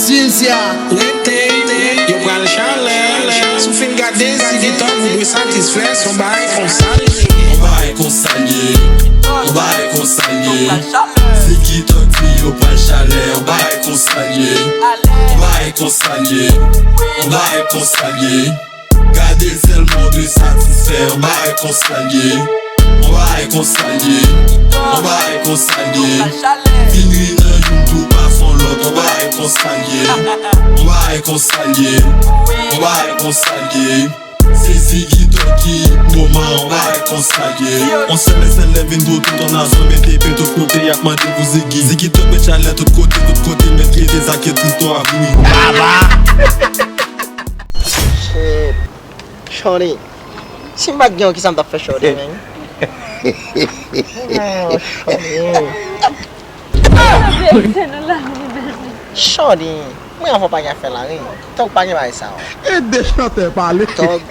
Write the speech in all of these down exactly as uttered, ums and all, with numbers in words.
Cynthia, rete, yo pral chalè. Si w fin gade Ziggy Thug, ou dwe satisfè, se yon bagay konsa l ye. Yon bagay konsa l ye. Yon bagay konsa l ye. Ziggy Thug di yo pral chalè. Yon bagay konsa l ye. Yon bagay konsa l ye. Yon bagay konsa l ye. Gade sèlman w dwe satisfè, yon bagay konsa l ye. Yon bagay konsa l ye. Yon bagay konsa l ye. Vin ri nan youn tou pa fon lòt, yon bagay konsa l ye. Yon bagay konsa l ye. Yon bagay konsa l ye. Se Ziggy Thug ki moman, yon bagay konsa l ye. On sèl sèl lè vin pou tout an azan mete pe tout kote y ap mande pou Ziggy. Ziggy Thug met chalè tout kote, tout kote met rete sa ke tout an ap ri. Shit. Shorty. Si m pa t gen w, kisa m t ap fè, Shorty, man? Oh, Shorty. Shorty. Mwen avè w pa gen afè la, wi. Thug pa gen bagay sa, wi. Ede chantè pale. Thug.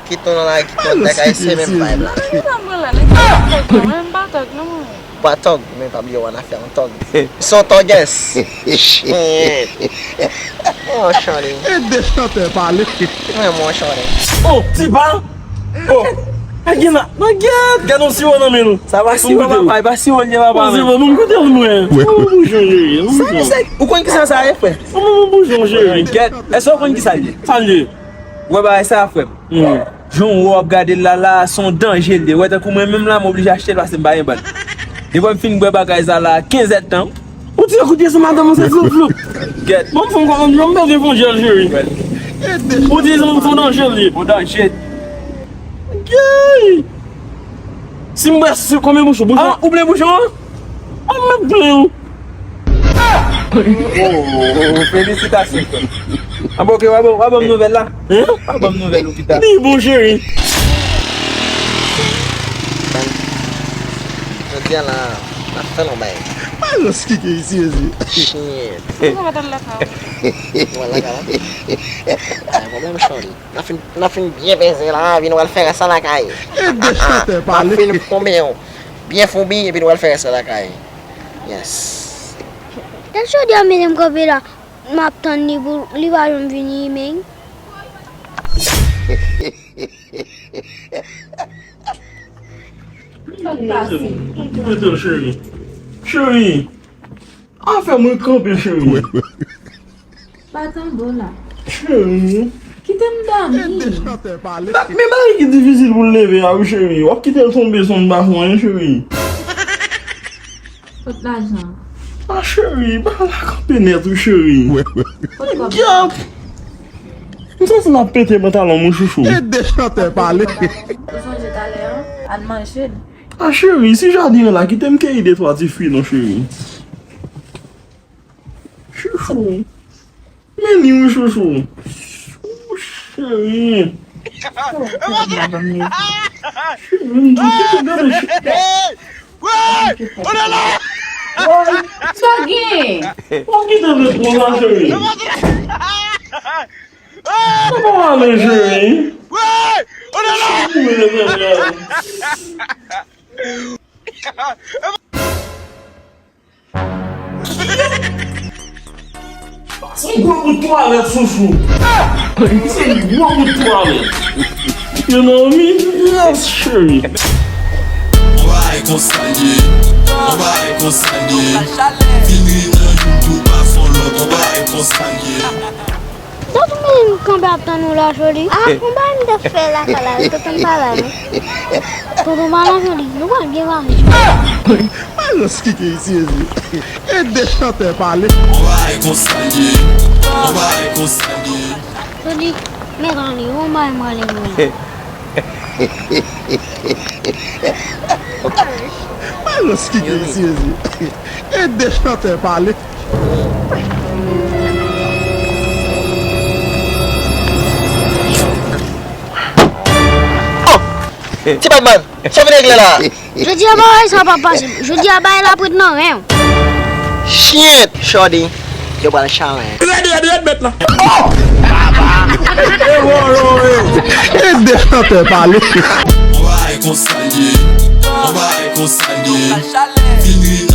Kit nou nan la, kit nou nan la, se menm vibe la. Sa mwen la, nèg sa Thug non, mwen m pa Thug non, mwen. Pa Thug, men pa bliye w ann afè yon Thug. Se yon Thugès. Shit. Mwen yon Shorty. Ede chantè pale. Mwen, mwen yon Shorty. Oh, Tipa! Oh, pa gen la, pa gen, gade yon siwo nan men nou. Sa pa siwo, papa, e pa siwo l ye, papa. Siwo, ban m goute l, mwen. Ban m boujon, cheri. Sa, misye, ou konn kisa sa ye, frè? Ban m boujon, cheri. Gèt, èske ou konn kisa l ye? Sa l ye? Wè bagay sa, frè m. Jan w ap gade l la, la, se yon danje l ye. Wè, tankou mwen menm la, m oblije achte l paske m pa gen bann. Depi m fin bwè bagay sa la, kenz èdtan. Ou tire kout pye sou madanm ou, se floup, floup. Gèt. Bon, fò m konprann, yon bèl defanjèl, cheri. Ou di se yon danje l ye. Yon danje. Gay! Si m bwè, se konbyen bouchon? Bouchon? Ah, ou plen bouchon an? An m mèt plen ou. Oh, oh, oh, felisitasyon. An bon, ok, w a ban, w a ban m nouvèl la? Hein? W a ban m nouvèl ou pita. Li bon, cheri. Jodi a la, n ap fè l yon bay. Malòs ki gen isi, mezye. Shit. Mwen pa tann lakay ou. Mwen lakay la. Pa gen pwoblèm, shorty. N ap fin, n ap fin byen peze la, epi nou pral fè rès la lakay. Ede chantè pale. N ap fin fon byen, byen fonbi, epi nou pral fè rès la lakay. Yes. Tèl chodi a mete m kanpe la, m ap tann li pou li pa janm vini, men. Cheri. Cheri. Afè mwen kanpe, cheri. Pa tann bon la. Cheri. Kite m dòmi. Ede chantè pale. Men bagay ki difisil pou l leve a, wi, cheri. W ap kite l tonbe san w pa fè anyen, cheri. Kot lajan? Ah, cheri, bagay la kanpe nèt, wi, cheri. Kot kòb? Gyèt! M santi m ap pete pantalon m, wi, chouchou. Ede chantè pale. Ou sonje talè an? Al manje l. Ah, cheri, si jaden an la, kite m keyi de twa ti fwi non, cheri. Chouchou. Men li wi, chouchou. Chou, cheri. Cheri, m di, kite gade, cheri. Woy! Woy! Sa gen? Ou kite m konsa, cheri. Ou pa ale, cheri. Woy! Cheri, m rete la. Se yon gwo bout twalèt, chouchou. Se yon gwo bout twalèt. You know me? Yes, cheri. On bagay konsa l ye. On bagay konsa l ye. Vin ri nan YouTube, pa fon lòt. On bagay konsa l ye. Tonton Meli m kanpe ap tann ou la, Joli. Ah, yon bagay m t ap fè lakay la, tonton m pa la, non. Tonton pa la, Joli, nou pral byen pale. Malòs ki gen isi, mezye. Ede chantè pale. On bagay konsa l ye. On bagay konsa l ye. Joli, men grann li, yon bagay m rale moun. Malòs ki gen isi, mezye. Ede chantè pale. Oh! Ti Batman, sa w vin regle la? Jodi a bagay sa p ap pase. Jodi a bagay la ap ret nan ren w. Shit, Shorty, yo pral challenge. Rèd, rèd, rèd, mèt la. Oh! E vòlò, e. Ede chantè pale. On bagay konsa l ye. On bagay konsa l ye. Vin ri